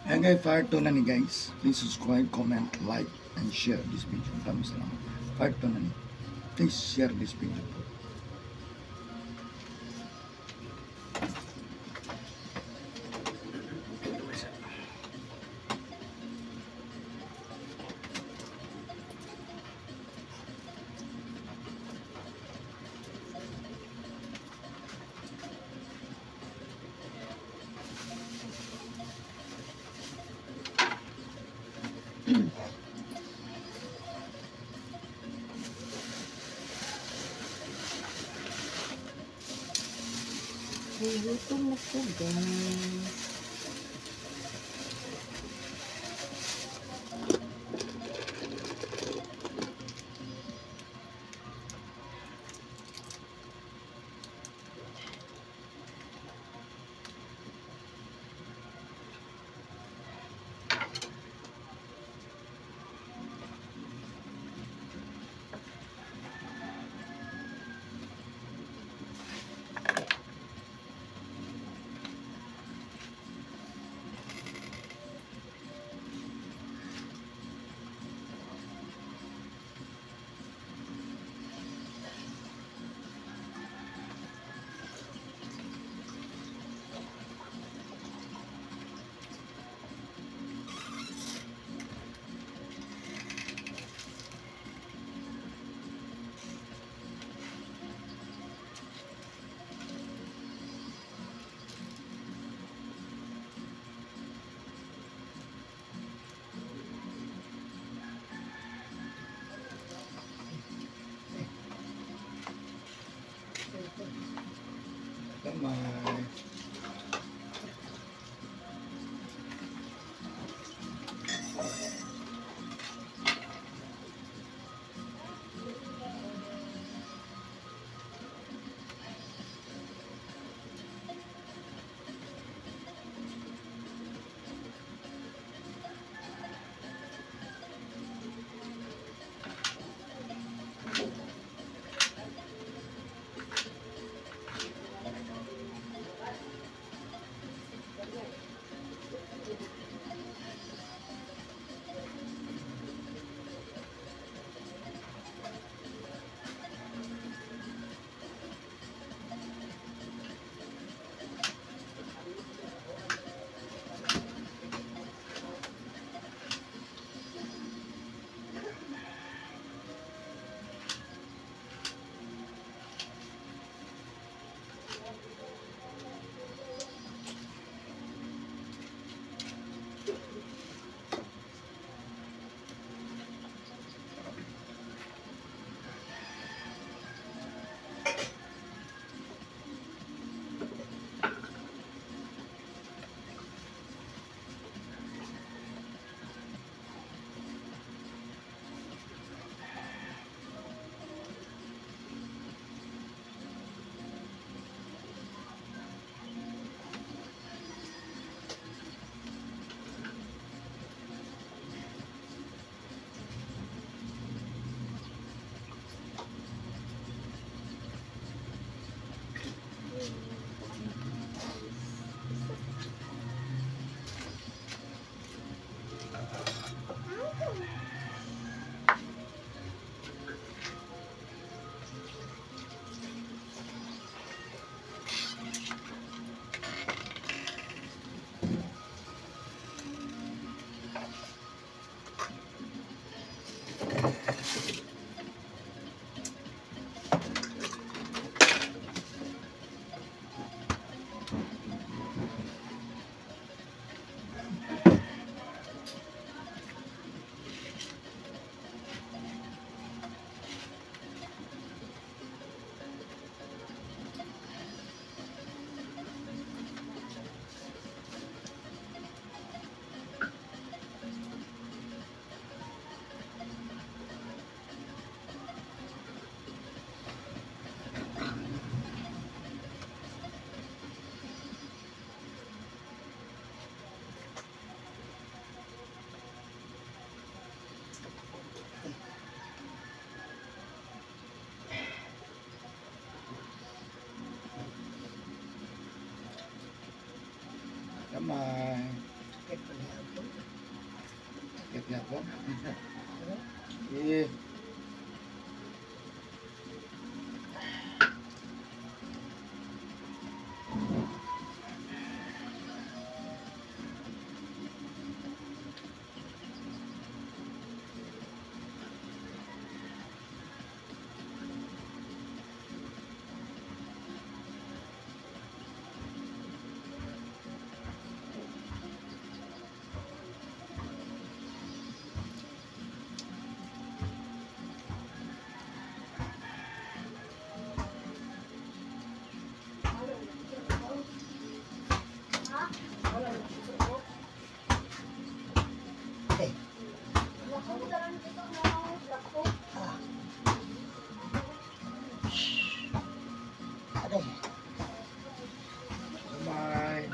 Ayan guys, part 2 na ni, guys. Please subscribe, comment, like, and share this video. Maraming salamat. Part 2 na ni. Please share this video po. Gutom na ko, guys. Gyapon. Eh. Okay. Ah. Aray. Bye.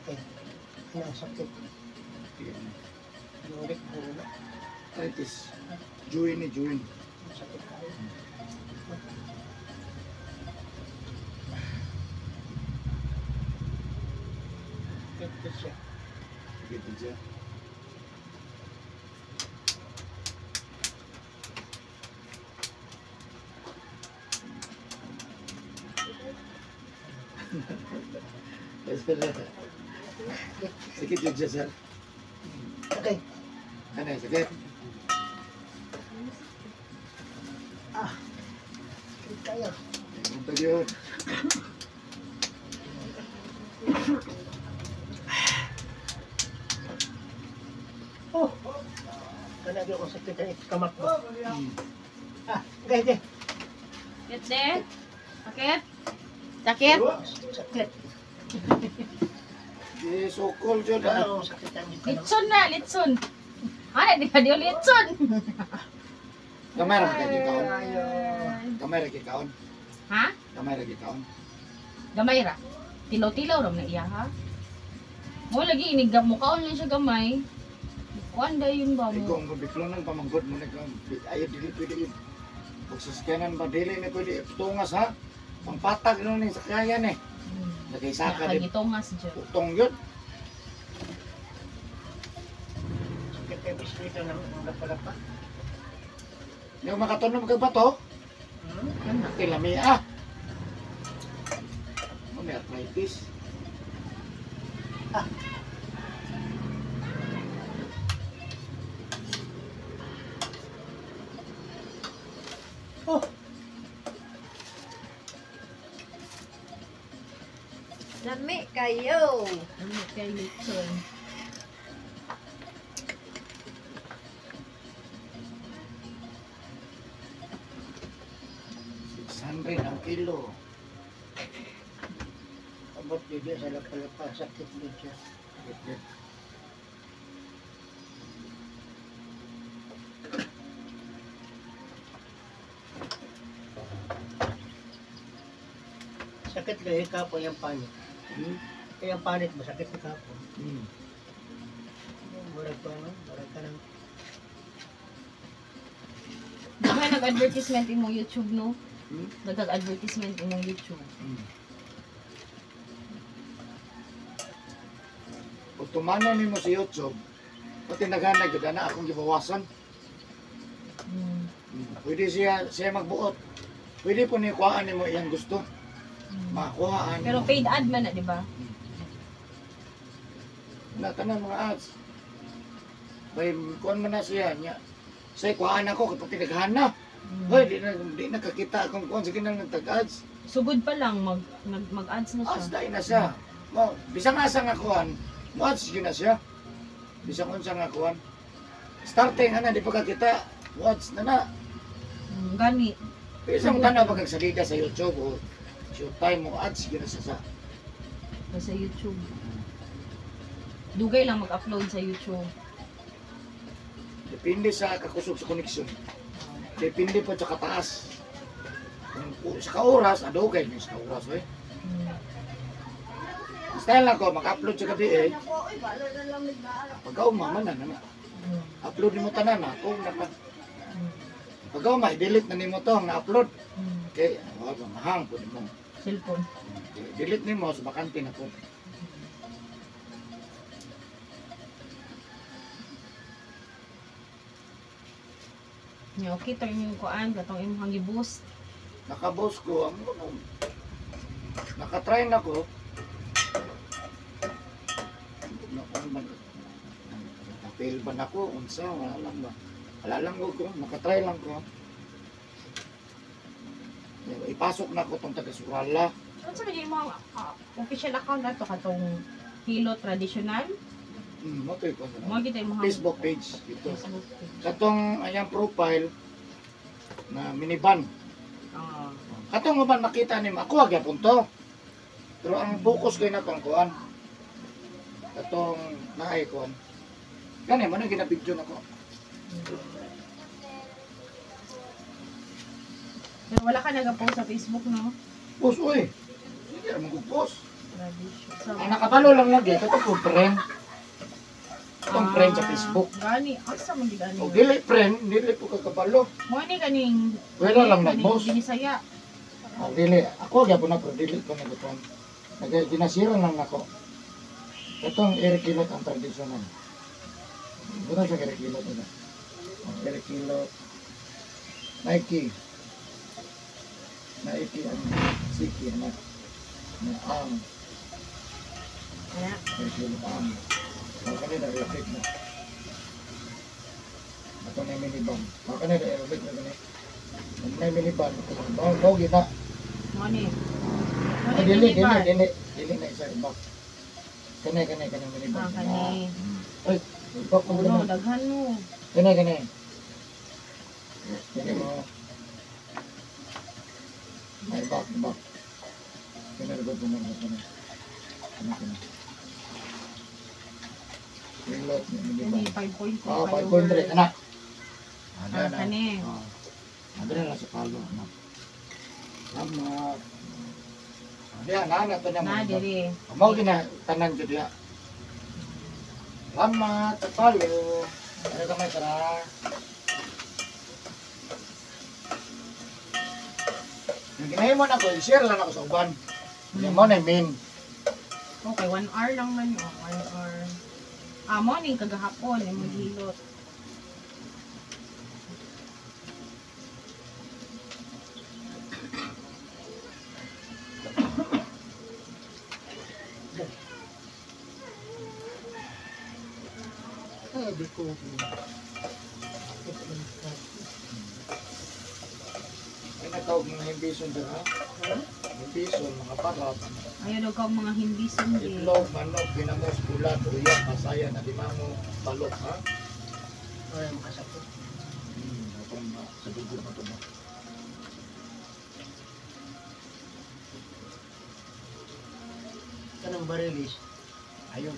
Okay. Ano ang sakit? Yurik bulo. Arthritis. Join ni join. Ang sakit kayo. Sakit siya. Sakit din siya. Sakit din siya, sir. Okay. Ano, sakit? Ah. Sakit kayo. Punta yun. Oh. Kanagi ako sakit ang kamat mo. Ah, okay, okay. Sakit? Sakit? Sakit? Sakit. Di sukol dyan ah. Ano sakit ang kamat? Litson na, litson. Ano, di ka di litson. Kamera ka gikaon. Kamera gikaon. Ha? Kamera gikaon. Gamay ra. Tilaw-tilaw ra na iya ha. Mo lagi inig mukaon lang siya gamay. Kuan dayon ba mo? Ikaw ang biklonan pamanggod mo na ay dili pwede yun. Pag sasakyanan ba dili na pwede tungas ha. Pangpatag na ni sakyanan eh. Nakaisaka din. Nakagitungas dyan. Utong yun. Sakit kayo biskwito ng lapa-lapa. Yung makatunom kag bato, Hmm? tilami ah. Arthritis. Oh, Lami kayo. Ano kay lechon. $600 ang kilo. Abot dito sa lapalapa, sakit din siya. Sakit. Sakit kay kapo yung panit. Hmm? Kaya ang panit mo, sakit ni kapo. Hmm. Murag pa, no? Murag ka ng Di ba nag-advertisement imong YouTube, no? Hmm? Nag-advertisement imong YouTube. Kung tumano nimo sa YouTube, pati naghanag yun, na akong gibawasan. Pwede siya magbuot. Pwede po ni kuhaan nimo iyang gusto. Makuhaan. Pero paid ad man na, di ba? Na tanan mga ads. Bay kuan man na siya niya. Say kuhaan ako kay pati naghana. Hoy, di na kakita akong kuan sige nang nagtag-ads. Sugod pa lang mag-ads na siya. Ads dai na siya. Mo bisang asa nga kuan, mo ads gyud na siya. Bisang unsa nga kuan. Starting ana di pa kakita, mo ads na na. Gani. Bisang tanaw pag nagsalida sa YouTube o Showtime mo ads gyud na siya Sa YouTube. Dugay lang mag-upload sa YouTube. Depende sa kakusog sa connection. Depende po sa kataas. Kung sa kaoras, adugay ni sa kaoras eh. Style lang ko, mag-upload sa gabi eh. Pagkauma man na na. Upload nimo tanan na, kung naka. Pagkauma, i-delete na nimo to ang na-upload. Kay, oh, mahang po nimo. Cellphone. Delete nimo sa bakante na po. Nya okay turn yung kuan katong imong gi-boost. Naka-boost ko ang naka-try na ko. Naka-fail ba na ko? Unsa? Wala lang ba? Wala lang ko. Naka-try lang ko. Ipasok na ko tong taga-Surala. Unsa man yung mga official account nato katong Hilo Traditional? Mo to ko. Mo kita imong Facebook page dito. Facebook page. Katong ayang profile na minivan. Katong uban makita nimo ako gyapon to. Pero ang focus kay na tong kuan. Katong naay kuan. Gani mo na ginabidyo nako. Pero wala ka nag-post sa Facebook, no? Post oy. Sige ra mo post. So, ang nakabalo lang lagi kato ko friend. Katong friend sa Facebook. Gani, asa man gid ani? O dili friend, dili po ka kabalo. Mo ni kaning Wala lang nag-post. Binisaya. Ah, dili. Ako gyapon na pero dili ko nagkuan. Nag ginasira lang nako. Katong Eric Hilot ang tradisyonal. Buta siya Eric Hilot na. Eric Hilot. Nike. Nike ang siki anak. Na ang Ana. Eric Hilot ang. Maka nila aerobic na. Ato na minivan. Maka nila aerobic na gani. Na minivan. Bao gina. Mo ni. Ah, dili dili dili dili na isa iba. Kani kani kani minivan. Ah, kani. Oy, iba ko Ano, daghan mo. Kani kani. Kani mo. Ay, back back. Kani ko kani kani. Kani kani. Hilot ni minivan. Kani 5.3. Oh, 5.3 anak. Ada na. Kani. Oh. Ada na lang sa palo anak. Salamat. Diya, na to na Na diri. Mao gina tanan jud diya. Salamat sa palo. Ano kamay tara. Yung ginahimo na ko, i-share lang ako sa uban. Yung mo na main. Okay, 1 hour lang man oh, 1 hour. Ah, morning kagahapon imong hilot. Ko. Ay natawag mga himbison dyan ha? Himbison, mga parap. Ayaw daw kang mga himbison di. Itlog, manok, binangos, bulat, uyak, pasaya, nadimango, balok ha? Ay, makasakit. Itong sa dugo na ito ba? Kanang barilis. Ayun.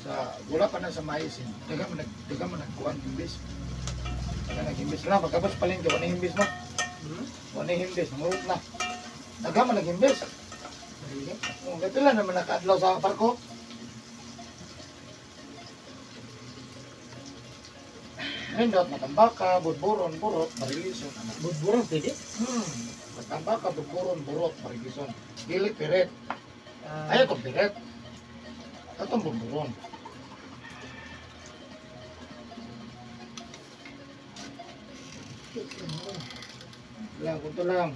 Sa, wala pa na sa mais eh. Daga man nagkuhan himbis. Daga naghimbis lang. Pagkabos palengke, wala himbis na. Wala himbis, nangurot na. Daga man naghimbis. Barilis? Oh, kapila naman nakaadlaw sa barko. Nindot, matambaka, budburon, burot, barilison. Anak. Budburon pwede? Matambaka, budburon, burot, barilison. Dili, piret. Ah, Ayaw itong piret. Itong budburon. Lang, kunto lang.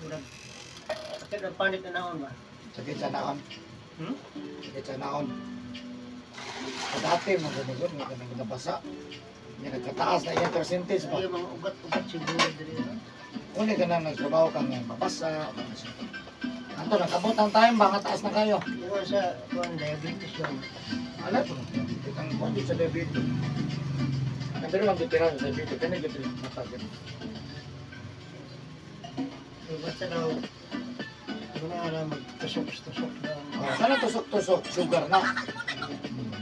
Murag. Sakit ang panit na naon ba? Sakit sa naon. Hmm? Sakit sa naon. Sa dati, mga ganun, mga ganun nabasa. Nga nagkataas na iyang percentage ba? Ay, mga ugat-ugat siguro diri. Uli ka na nagtrabaho ka nga mabasa. Anto, nakabot ang time ba? Nga taas na kayo. Yung sa kuan diabetes yun. Alam ko, ang kuwan sa diabetes. Pero lang titira sa diabetes. Kaya dito matag. Yung basta daw, ano na magtusok-tusok na. Oh, sana tusok-tusok, sugar na.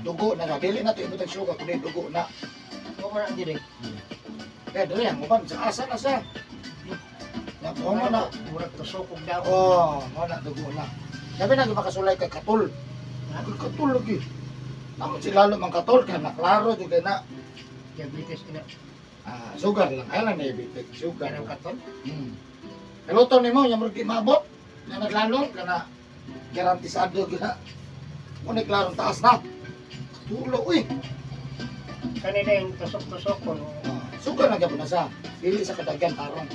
Dugo na na. Dili na ito ibutang sugar, kundi dugo na. Huwag mo na diri. Kaya dili, ang uban, sa asa na siya. Nakuha mo na. Murag tusok og daw. Oh, mo na, dugo na. Sabi na, makasulay kay katul. Katul lagi. Naman si lalo mang katul, kaya naklaro, juga na. Diabetes ina. Ah, sugar lang. Ay lang diabetes. Sugar. Kanang katon. Kaluto ni mo, yung murag mabot. Na naglalong, kana garantisado gina. Ngunit klarong taas na. Tulo, uy. Kanina yung tusok-tusok ko. Ah, sugar na gyapon na sa. Dili sa kadagyan tarong.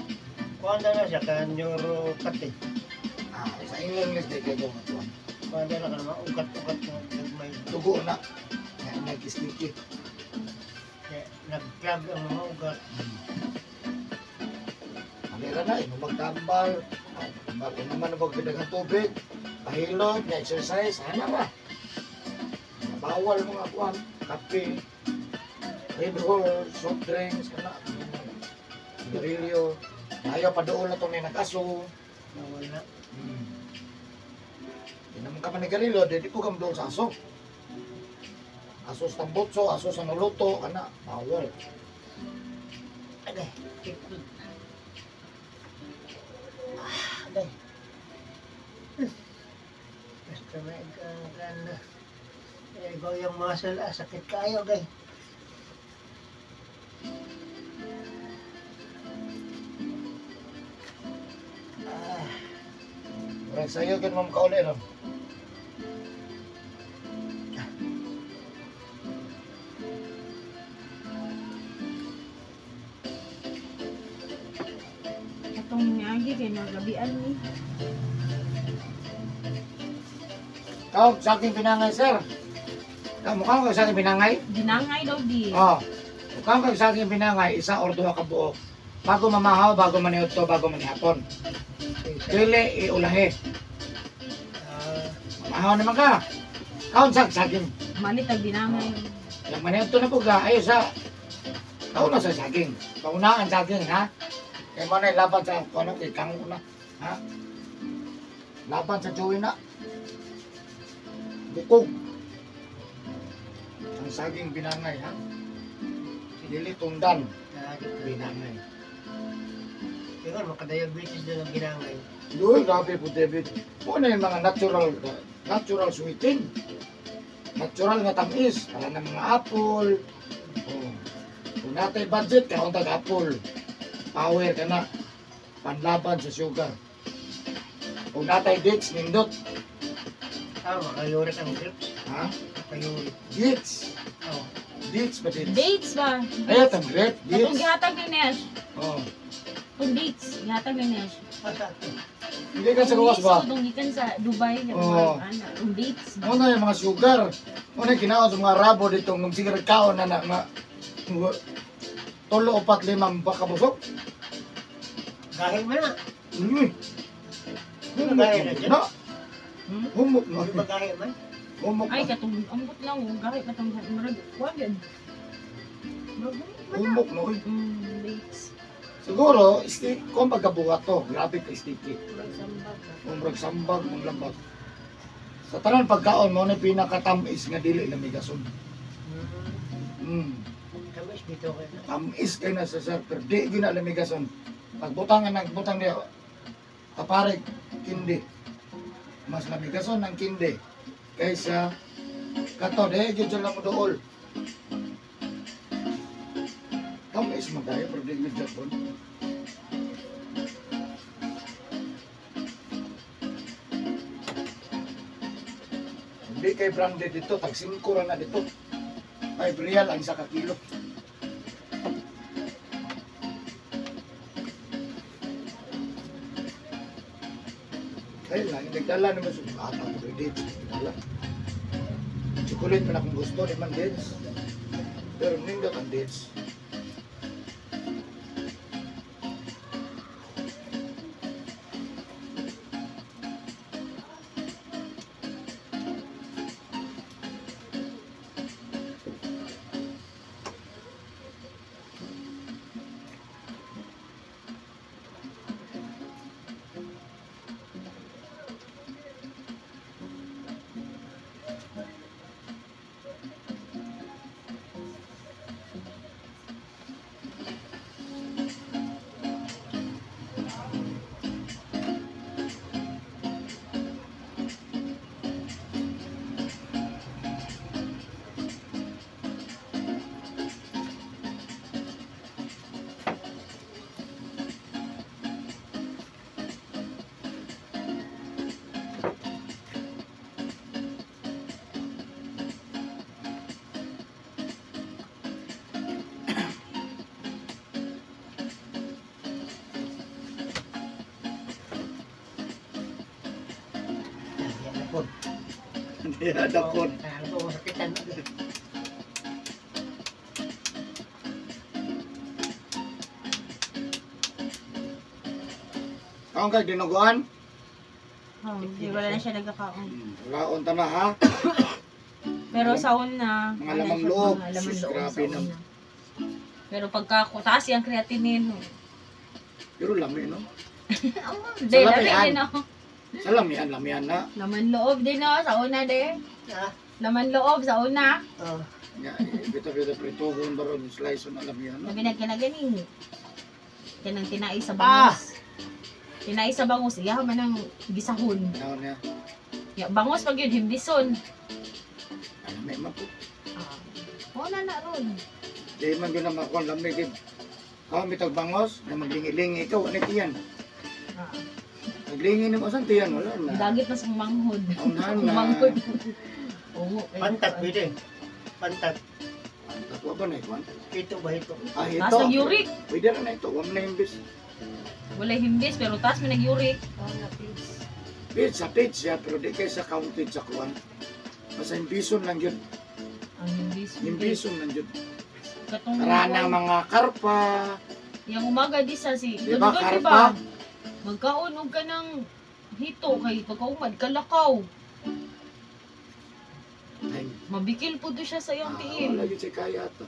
Kuan na siya ka neuropathy. Ah, sa English di kayo nga. Kuan na ka mga ugat-ugat na nagmay. Dugo na. Na nag-sticky. Kaya nag-plug ang mga ugat. Alira na, imo magtambal. Tambal naman na pagdagang tubig. Pahilot, na exercise, ana ba? Bawal mga kuan, kape, Red Horse, soft drinks, kana. Sigarilyo. Ayaw pa doon na itong nag-aso. Bawal na. Di naman ka manigarilyo, di po kami doon sa aso. Aso sa tambotso, aso sa nuluto, kana, bawal. Agay. Agay. Basta may gana. Eh, ikaw yung muscle, sakit kayo, gay. Ah, Murag sa'yo, ganun mo makauli, no? Atong miagi kay magabian ni. Kau, sa aking pinangay, sir. Kau, mukha ko sa aking pinangay? Dinangay daw di. Oh. Mukha ko sa aking pinangay, isa or duha ka buok. Bago mamahaw, bago maniudto, bago manihapon. Dili, iulahi. ah, Mamahaw naman ka. Kaon sa saging. Malit ang dinangay. Yang maniudto na po ka, ayo sa... Kaon na sa saging. Paunaan saging, ha? Kaya mo na laban sa kung ano, kay kango na. Ha? Laban sa joey na. Bukog. Ang saging binangay, ha? Dili tundan, binangay. Ingon, makadiabetes din ang ginangay. Uy, grabe po, David. Muna yung mga natural natural sweeting. Natural nga tamis. Para ng mga apple. Oh. Kung natay budget, kaon tag apple. Power ka na. Panlaban sa sugar. Kung natay dates, nindot. Ah, makayurit ang grapes. Ha? Makayurit. Dates. Oh. Dates ba dates? Dates ba? Ay, itong grape. Atong Dates. gihatag ni Nesh. Oh. Katong dates, gihatag na niya. Asa? Hindi ka sa gawas ba? Itong gikan sa Dubai, Oo. ana, ang dates ba? Ano na yung mga sugar? Ano yung kinaon sa mga Arabo dito, ng sigar kaon na na nga tulo, upat, lima, baka busog. Gahi man na. Mm. Humok Gahi na dyan. na. Hmm? Humok na. Di ba gahi man? Humok Ay, na. katong ambot lang, oh, gahi katong murag kuan gyud. Murag Humok na. Uy. Dates. Siguro, stick, kung pagkabuhat to, grabe ka sticky. Murag sambag. Umrag sambag, mong lambak. Sa tanan pagkaon mo na pinakatamis nga dili lamigason. Tamis dito kayo na. Tamis kay na sa sir, pero di gyud na lamigason. Pagbutang nga nagbutang niya, kapare kindi. Mas lamigason ang kindi kaysa kato di gyud sila mo dool. Tamis man kayo pero di gyud japon. Hindi kay branded dito, tag 5 ra na dito. 5 real ang isa ka kilo. Kaya lang, nagdala naman sa ata ko dates, nagdala. Chocolate man akong gusto, di man dates. Pero nindot ang dates. Yan na po. Hindi adapon. Ano po masakitan? Kaon kay dinuguan? Oh, di wala na siya nagkakaon. Laon ta na ha. Pero sa una, Mga wala lamang siya, loob. mga laman Sus, loob grabe sa na. una. Pero pagka taas yung creatinine. Pero lami no. Hindi, Sa lami lamian. din oh. Sa lamian, lamian na. Laman loob din oh, sa una de. Ah, Laman loob sa una. oh. Nga, bita-bita pritogon baron slice na lamian no. Labi na kinaganing. Kanang tinai sa bangus. Tinai sa bangus, iya man ang gisahon. Naon niya. Ya, bangus pag yun, himbison. Lami man po. Ah. Wala na ron. Di man gyud na makuha lami gid. Kaon bitag bangos, na maglingi-lingi ikaw ano tiyan. Ah. Naglingi nimo saan tiyan wala na. Dagit na sa manghod. Unahan na. Manghod. Oo. Pantat pwede. Pantat. Tatwa ba na ikuan? Ito ba ito? Ah, ito. Taas nag-uric. Pwede na na ito. Huwag na imbis. Wala himbis, pero taas may nag-uric. Oh, na please. Page sa page siya, pero di kay sa counted sa kuan. Basta imbison lang yun. Ang himbis. Imbison lang yun. Katong Ranang mga karpa. Yang umaga di sa si Di ba, Dundon, di karpa? ba? Magkaon og ka ng hito kay pagkaumad kalakaw. Ay, Mabikil po to siya sa iyang tiil. wala yun siya kaya ito.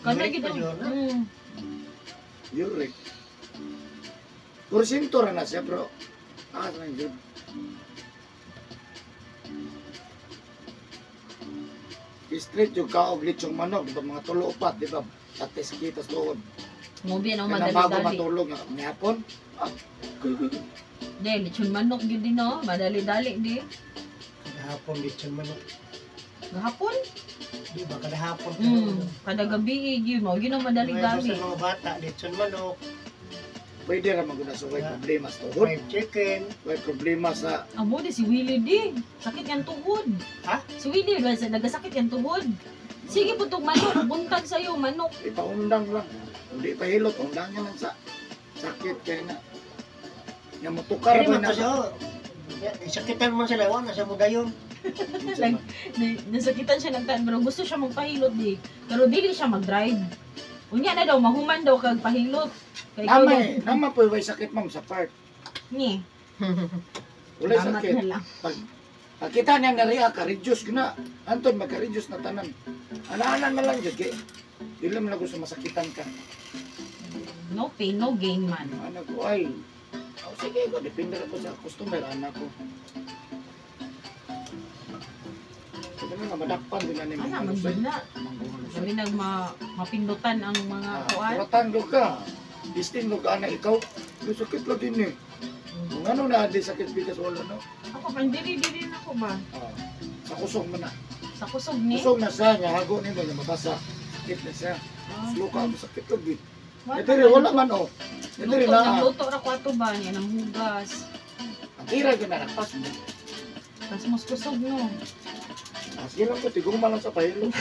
Kana Uric gid pa ang- yun, ah. Uric. Porsyento ra na siya, pero ah, lang yun. Straight yung kaog lechong manok, di ba mga tulo upat, di ba? Tatis kitas doon. Mubi na Kaya bago madali-dali. matulog nga, nihapon, ah, kuy, kuy, kuy. Di, lechon manok gyud din no, madali-dali di. Kadahapon lechon manok. Gahapon? Di ba kadahapon? Kada gabi eh, gyud mo, gyud ang madali-dali. Sa mga bata, lechon manok, Pwede ra maguna sa way problema sa tuhod. fried chicken. Way problema sa Amo di si Willie di. Sakit yan tuhod. Ha? Si Willie ba nagasakit yan tuhod. Sige po tong manok, buntag sa'yo manok. ipaundang lang. Hindi pa hilot, undangan lang sa Sakit kay na. Nya motukar Kaya ba man na. kasi oh. Sakitan man sila, wala sa mudayon. Nasakitan siya ng tan pero gusto siya magpahilot di. Pero dili siya mag-drive. Unya na daw mahuman daw kag pahilot. Kay ikaw daw Nama, nama po way sakit ma'am sa part. ni. Walay Salamat sakit. na lang. Pag pagkita niya na riya ka reduce na. Anton magka-reduce na tanan. Ana-ana na lang jud kay dili man lang gusto masakitan ka. No pain, no gain man. Ana ko ay. Oh, sige ko depende ra ko sa customer ana ko. Sige na madakpan din na ni Ana mga man lusay. gud na. Sabi nag mapindutan ang mga kuan. Kuratan ko ka. Distin ko ka ana ikaw. Yung sakit lagi ni. Kung ano na di sakit bigas wala no. Ako man dili dili na ko ba. Ah, sa kusog man na. Sa kusog ni. Kusog na siya, niya hago ni mo niya mabasa. Sakit na siya. Ah, Slow ka, sakit lagi. wala Diri man. wala man oh. Diri Luto, na. nagluto ra ko ato ba niya nang hugas. Ang tira gyud na nagpas mo. Tas mas kusog no. Ah, sige lang ko tigong man lang sa pahilo.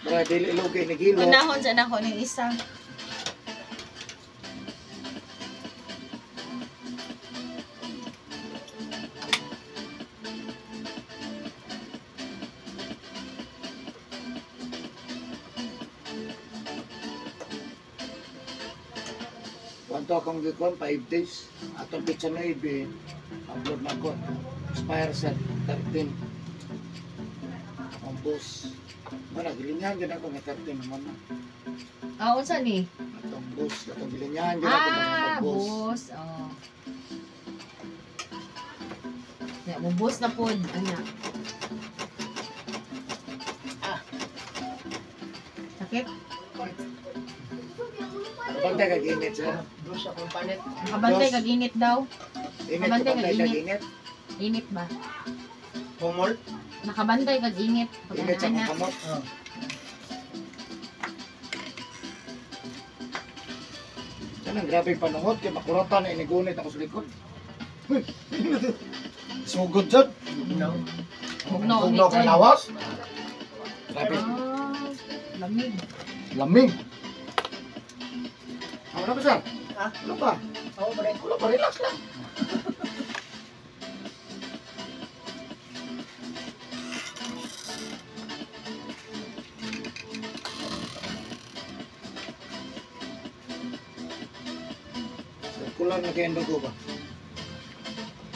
Para dili ilogay ni gilo. Unahon sa nako ning isa. Kwanto akong gikuan 5 days. Atong pitsa na ibi. Upload na ko. Expire sa 13. Akong boss. Wala, gilinyahan dyan ako nga 13 naman na. Ah, unsa ni? Atong boss. Atong gilinyahan dyan ako nga Ah, boss. boss. Oh. Ya, mo boss na pod ana. Ah. Sakit? Bantay ka ginit, sir. Dos akong panit. Nakabantay kag init daw. Init, Bantay ka bantay ka ginit. ginit. Init ba? Humol. Nakabantay kag init. Pag Init sa ana-ana. akong kamot. Oh. Sana grabe yung panungot kay makuratan na inigunit ako sa likod. Uy, sugod jud. No. Bugnaw ang Bugnaw kay likod. lawas. Grabe. Ah, lamig. Lamig. Ano ba sir? Ah? Ano pa? Ako ba rin? Wala pa, relax lang. Circular na kayong dugo ba?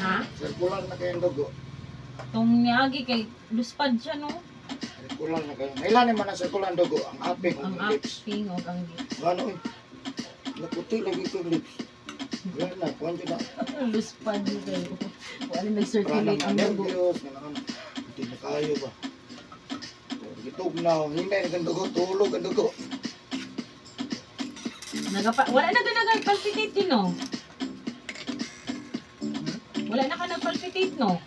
Ha? Circular na kayong dugo. Tong niagi kay luspad siya no. Circular na kayo. Ilan naman ang circular dugo? Ang aping, Ang ang lips. aping og ang lips. Ano eh? Naputi lagi ko yung lips. Wala na, kuhan na. Luspad yun kayo. Wala Parang nag-circulate ang dugo. nervyos, nga hindi na kayo ba? Gitog na, hinay na dugo, tulog ang dugo. Nagapa, wala na ka nag-palpitate din, no? Wala na ka nag-palpitate, no?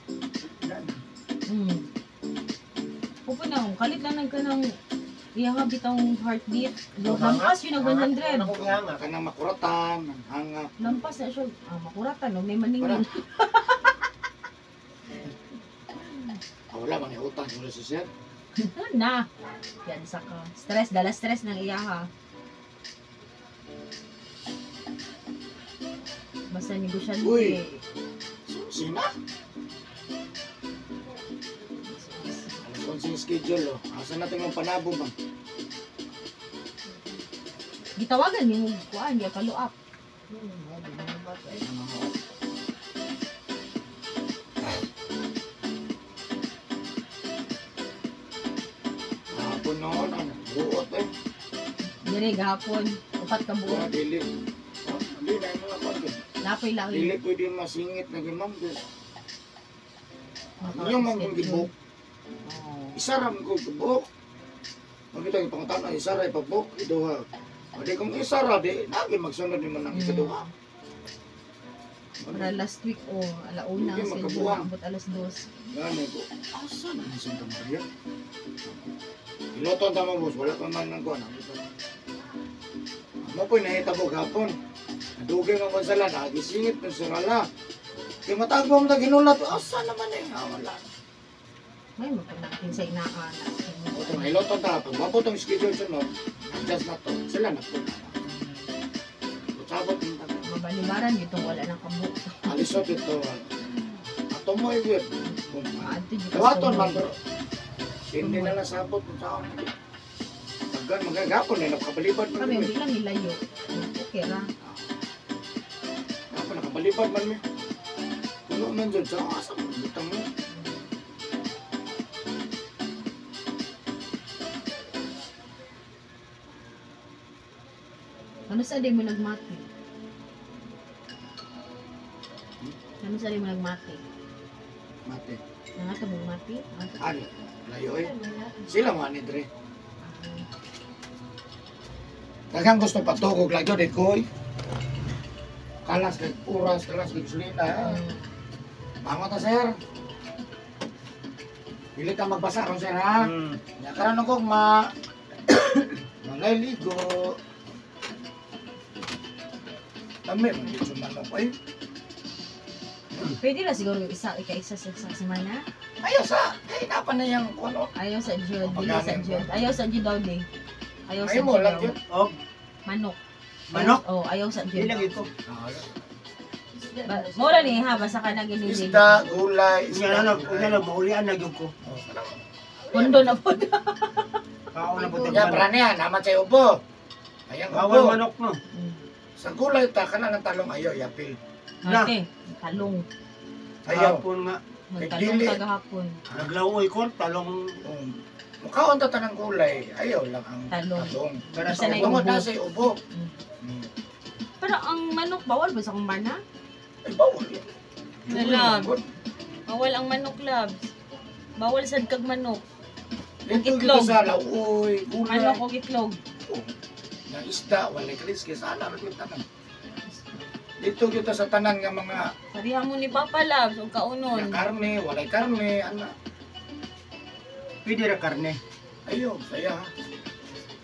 Wala na. Hmm. Upo na, kalit lang nagka ng iya nga bitang heartbeat. Lampas yun ang 100. Ako gihanga. Kanang makuratan, ang hangap. Lampas na siya. Ah, makuratan, no? May maningin. Ah, wala man utang wala si sir. Na. Yan sa ka. Stress, dala stress ng iya ha. Basta negosyante. Uy. Sina? Alas 11 yung schedule oh. Asa natin yung panabo ba? Gitawagan yung kuan, di follow up. Hapon noon, ano, buot eh. Dire gahapon, upat ka buo. Kaya dili. Oh, Hindi na yung mga kwan. Lapoy laoy. Dili pwede masingit na gimam. Inyo man kong gibok. Oh. Isa ra man ko gibok. Makita yung pangutana, isa ra ipabok, iduha. O di kung isa ra, di, nagi magsunod ni man ang ikaduha. Para last week oh, alauna Hindi, ang schedule, magkabuang. abot alas 2. Gani ko, asa na ni Santa Maria? Iloton tama boss, wala pa man ng kuan. Mo po'y nahitabo gapon. Nadugay nga konsala, nagisingit ng surala. Kaya matagbo mo na ginulat, asa naman eh, ah, wala. May magpanakin sa inaan. O itong iloton ta, pag mabot ang schedule sunod, adjust na to, sila na po. sabot. Mabalibaran dito wala nang kabuk. Alisod dito. Ato mo yun. Dawaton man bro. Hindi na lang sabot kung saan. Tagan magagapon na nakabalibad man. Kami hindi lang nilayo. Okay ra. Gapon nakabalibad man mi. Puno man dyan sa asa mo. Butang mo. Ano sa di mo nagmati? Ano sa di mo nagmati? Mate. Nangato mo mati? Ano? Layo eh. Sila man ni Dre. Daghang gusto patugog lang yun eh, koy. Kalas kay oras, kalas kay gasolina. Bangon ta, sir. Dili ka magbasa ron, sir, ha? Nya karon kog ma mga ligo. Tami man gid manok oy. Pwede na siguro isa ika-isa sa semana. Ayaw sa, kay napa na yang kuno. Ayaw sa jud, dili sa jud. Ayaw sa jud daw di. Ayaw sa jud lang jud. Og manok. Manok? Oh, ayaw sa jud. Dili lagi ko. Mura ni ha, basta ka na gini. Isda, gulay, isda. Unya lang maulian na gyud ko. Pundo na po. Kaon na po. Ya pranian, naman sa ubo. Ayang ubo. Bawal manok no. Sa gulay ta kana ng talong ayaw yapil. Ate, talong. Ayaw. Hapon nga. Magtalong kagahapon. Naglawoy ko talong. Mukaon ta tanang gulay, ayaw lang ang talong. Tungod na sa ubo. Pero ang manok bawal ba sa akong bana? Ay bawal. Love. Bawal ang manok, loves. Bawal sad kag manok. Dito itlog. Sa lauoy, gulay. Manok og itlog. Na isda, walay kaliskis, ana ra gyud tanan. Dito gyud sa tanan nga mga sabihan mo ni Papa, loves, og kaunon. Nga karne, walay karne, ana. Pwede ra karne. Ayo, saya.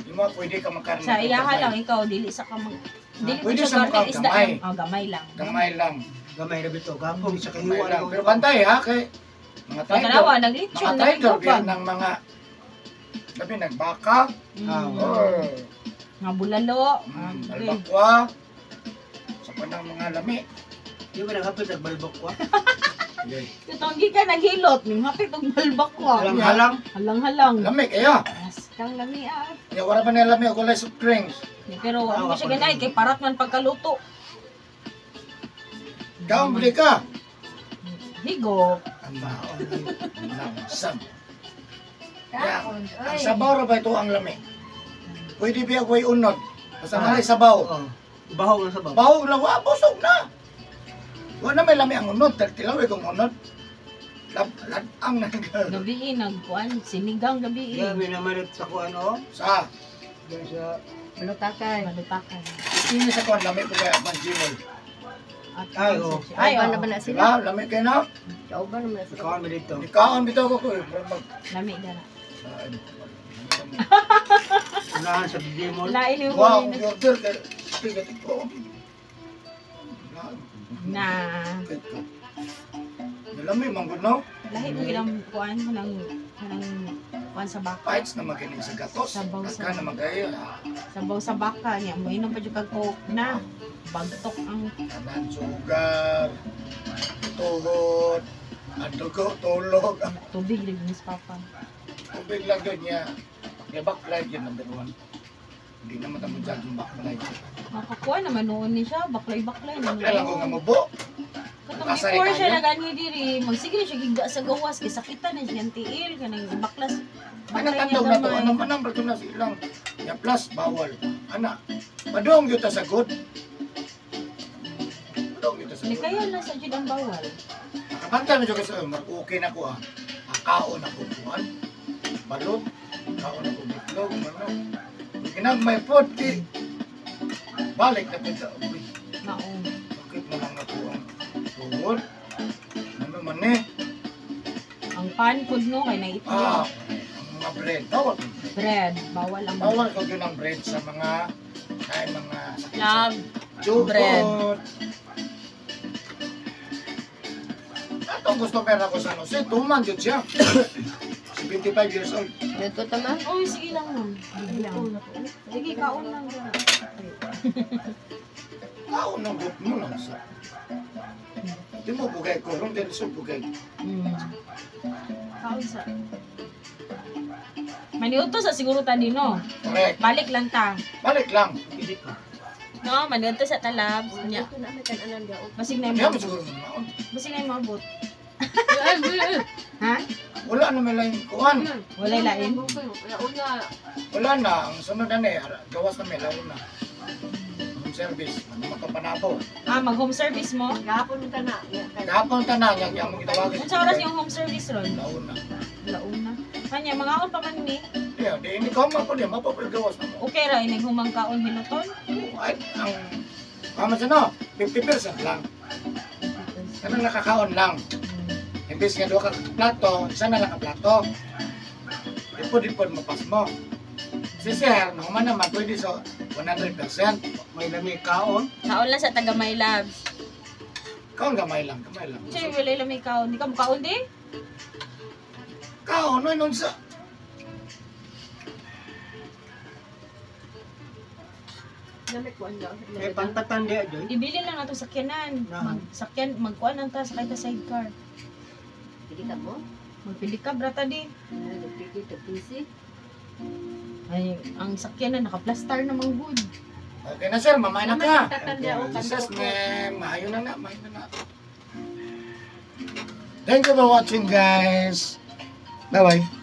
Di mo pwede ka magkarne. Sa iyaha lang ikaw dili sa ka mag dili pwede sa karne, isda gamay. lang. Oh, gamay lang. Gamay lang. Gamay ra bitaw gapong sa kahiwa lang. Pero bantay ha kay mga traitor. Tanawa naglitsyon, mga traitor ng mga labi nagbaka. Mga bulalo, balbakwa. Sa panang mga lami. Di ba nagapit ang balbakwa? Katong gi ka naghilot, ning hapit og balbakwa. Halang-halang. Halang-halang. Lami kayo. Yes, kang lami ah. Ya wala pa na lami og walay soft drinks. Pero ano siya ganay kay parat man pagkaluto. Kaon bili ka. Higo. Lamsam. Ang sabaw ra ba ito ang lami? Pwede biya way unod. Basta nalay sabaw. Baho ang sabaw. Baho lang, wa busog na. Wa na may lami ang unod, tilaw kung unod. Ang nag gabi nagkuan sinigang gabi. Gabi naman sa kuan o. Sa sa Malutakan. Malutakan. Sino sa kuan lami ko kay man Jimol. Ay, oh. Ay, oh. Na ba na sila? Lami kay na. Kauban naman sila. Kaon mi dito. Kaon bitaw ko ko. Lami dara. Unahan sa Jimol. Lain yung wow, order kay tigat ko. Na. Lami man gud no. Lahi mo ginang kuan kanang kuan sa baka. Bites na magaling sa gatos. Sabaw sa na magayo. Sabaw sa baka niya mo inom pa jud kag coke na. Bagtok ang tanan sugar. Tuhod, ang dugo, tulog. Tubig rin ni Papa. Tubig lang yun niya. Kaya backlight yun, number 1. Hindi naman tamo dyan yung backlight. Makakuha naman noon ni siya, baklay-baklay. Baklay lang ko nga mubo. Katong before siya nag-ano diri, magsigil siya gigda sa gawas, kay sakitan na siya tiil, kanang baklas. Anang tandog na to, anong manang brato na silang. Ya plus, bawal. Ana, padong yun ta sa good. Padong yun ta sa good. Kaya na sa jud ang bawal. Nakabantay mo dyan kasi, okay na ko ah. Akaon ako kuhan. Balot, kaon ako bitlog, manok. Ginagmay pod, ki. Balik na po sa uwi. Mao. Sakit na lang ako ang tuhod. Ano man eh. Ang pan pod no, kay naitlog. Ah, ang mga bread. Bawal. Bread. Bawal ang bread. Bawal ko yun ang bread sa mga, ay mga sakit. Love. Bread. Atong gusto pera ko sa Jose, tuman yun siya. 75 years old. Dito tama? Oh, sige lang ma'am. Sige lang. Sige, kaon lang. Kaon ng gut mo lang sa. Di mo bugay ko, rong dili sa bugay. Kaon sa. Maniudto sa siguro ta no. Correct. Balik lang ta. Balik lang. Pili ka. No, maniudto sa talabs. Nya. Ito na may kananan daw. Basig na Hindi mo yung siguro maon. Basig na yung maabot. Ay, ay, Ha? Wala na may lain kuan. Walay lain. Wala. Wala na ang sunod na ni gawas na may lawon na. Home service, ano makapanabo. Ah, mag home service mo? Gahapon ta na. Gahapon tanan yang yang mong gitawagan. Unsa oras yung home service ron? Lawon na. Launa. Kanya mga on pa man ni. Di, di hindi ko mapo di mapo gawas na mo. Okay ra inig humang kaon hinuton. Ay, ang kama sa no, 50% lang. Kanang nakakaon lang. Imbes nga duha ka plato, isa na lang ka plato. Ipod-ipod mapas mo. Si sir, nahuman naman, pwede so 100%. May lami kaon. Kaon lang sa taga My Labs. Kaon gamay lang, gamay lang. Unsa yung walay lamay kaon? Di ka mo kaon di? Kaon, no, nun sa... Namit ko ang daw. May pantatan di Joy. Ibili lang nato sakyanan. Na. Mag sakyan magkuan ang ta sakay ta sidecar. Pili ka mo? Magpili ka brata di. Pili ka busy. Ay, ang sakyanan nakaplastar na mang good. Okay na sir, mamay na ka. Pantatan daw. Jesus name, maayo na na, maayo na na. Thank you for watching, guys. Bye-bye.